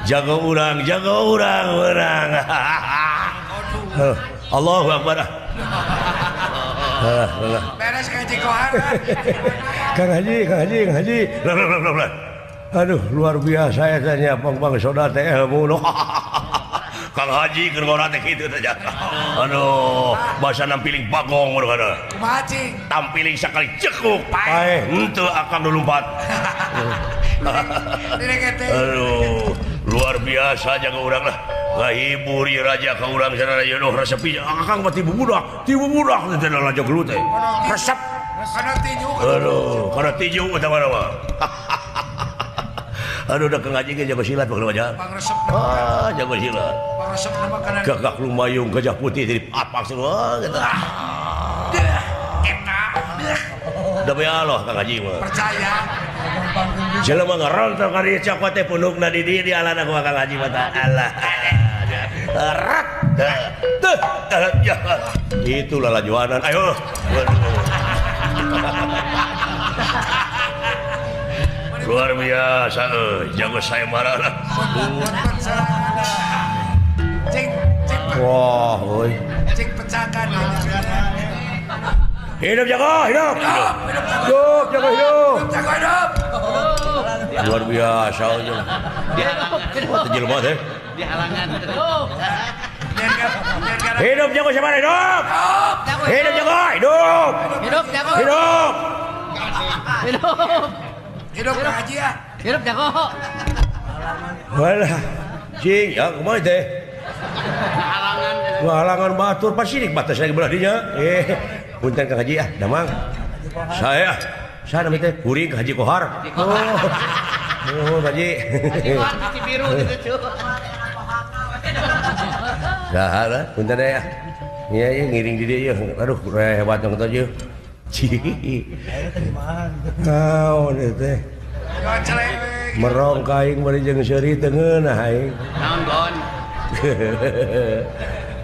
Jago urang menang. Allahu Akbar. Beres Kang Haji Kohar. Kang Haji. Lah. Aduh, luar biasa eta nya pang-pang soda teh ilmu. Kang Haji keur ngora teh kitu teh. Aduh, basa nampiling bagong mun kana. Kumaha cing? Tampiling sakali cekuk. Paeh, henteu akang nu lumpat. Aduh, luar biasa jaga urang lah. Ngahibur ieu raja ka urang sareng raja doh resep pisan. Akang mah tibu budak teh raja gelut teh. Resep. Kana tinju. Aduh, kana tinju eta mah. Aduh, udah Kang Haji ge jago silat pokokna mah. Pangresep. Ah, jago silat. Pangresep nama kana. Gagak lumayung gajah putih jadi apak semua gitu. Eta. Demi Allah Kang Haji mah. Percaya. Jelema ngarontok ka dieu cokot teh punukna di dieu di alana kumaha Kang Haji mah tah. Allah. Rat. Tuh. Itulah lajuanan. Ayo. Luar biasa, jago saya marah lah. Wah, oi. Cing pecakan. Hidup jago, hidup. Hidup jago, hidup. Jago hidup. Luar biasa aja. Wah, jelema teh. Di halangan. Hidup jago siapa hidup? Hidup jago, hidup. Hidup jago. Hidup. Hidup. Hidup Kang Haji ya. Hidup jago. Walah, cing, ya kumaha teh? Halangan. Halangan batur pasti batas lagi belah dinya. Punten Kang Haji ah, damang. Saya namanya teh kuring Haji Kohar. Oh. Oh, Haji. Haji Kohar cuci biru gitu, cu. Saha lah, punten ya. Iya, iya ngiring di dieu. Aduh, hebat dong teh. Naon teh? Merong ka aing bari jeung seuri teu ngeunah aing. Naon gon?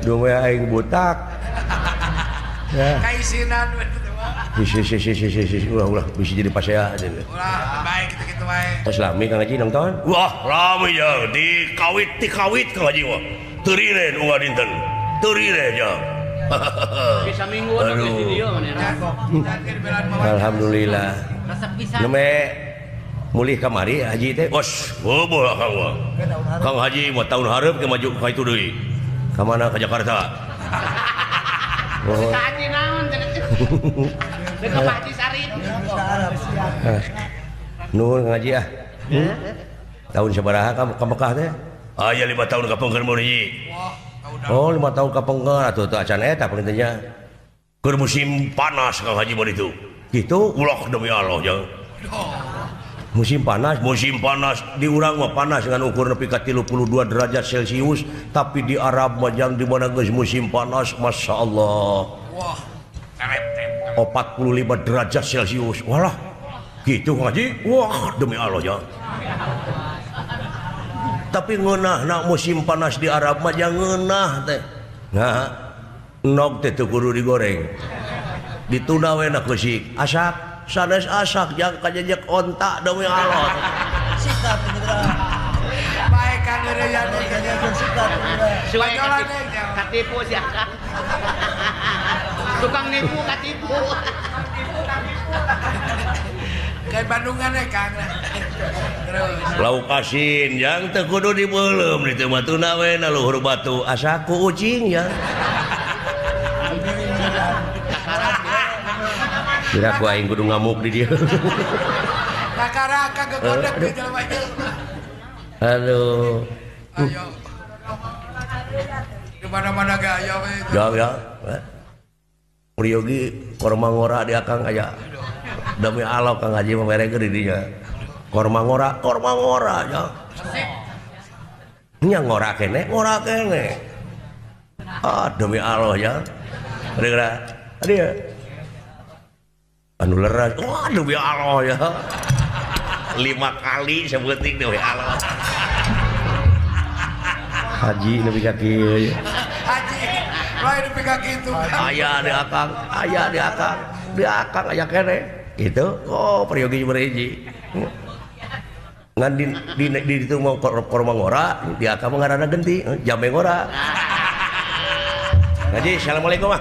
Duh we aing butak. Ya. Kaisinan we teh mah. Si ulah bisa jadi pasea cenah. Ulah baik kitu-kitu wae. Tos lami Kang Haji nonton? Wah, lami ya dikawit tikawit Kang Haji mah. Teu riren unggal dinten. Teu riren ya. Bisa minggu di dieu Alhamdulillah. Neme mulih kamari Haji teh. Bos, boboh Kang mah. Kang Haji mah tahun hareup ke maju ka itu deui. Ka mana ka Jakarta. Oh. Ka Haji naon cenah? Deuk ka Haji Sarip. Nuhun Kang Haji ah. Tahun sabaraha ka Mekah teh? Aya 5 tahun ka pengker mun hiji. Oh, 5 tahun ka pengker atuh teu acan eta pangintennya. Keur musim panas Kang Haji mah ditu. Kitu ulah demi Allah jang. Musim panas di urang mah panas dengan ukur nepi ka 32 derajat Celcius, tapi di Arab mah jang di mana geus musim panas Masya Allah. Wah, 45 derajat Celcius. Walah. Gitu Kang Haji. Wah, demi Allah jang. Tapi ngeunah nak musim panas di Arab mah jang ngeunah teh. Nah, nog teh teu kudu digoreng. Ditunda we na keusik. Asak, sanes asak jang kajejek onta demi Allah. Sikap indra. Bae kan eureun sikap. Suwe katipu si akang. Tukang nipu katipu. Kayak Bandungan ya Kang. Terus. Lauk asin yang teu kudu dibeuleum ditu mah tuna we na luhur batu asaku ucing ya. Kira ku aing kudu ngamuk di dieu. Kakaraka gegodeg di jelema ieu. Aduh. Ayo. Di mana-mana ge aya we. Ya ya. Priyogi korma ngora di akang aya. Demi Allah Kang Haji mah merekeun di dinya. Korma ngora ya. Nya ngora kene, ngora kene. Ah demi Allah ya. Kira-kira dia anu leras. Wah demi Allah ya. 5 kali sebuting demi Allah. Haji nepi ka kieu. Haji lain nepi ka kitu. Aya di akang, aya di akang, di akang aya kene. Gitu. Oh, peryogi berhiji. Ngan di ditu mah korma ngora, di akang mah ngaranna genti, jambe ngora. Haji, assalamualaikum ah.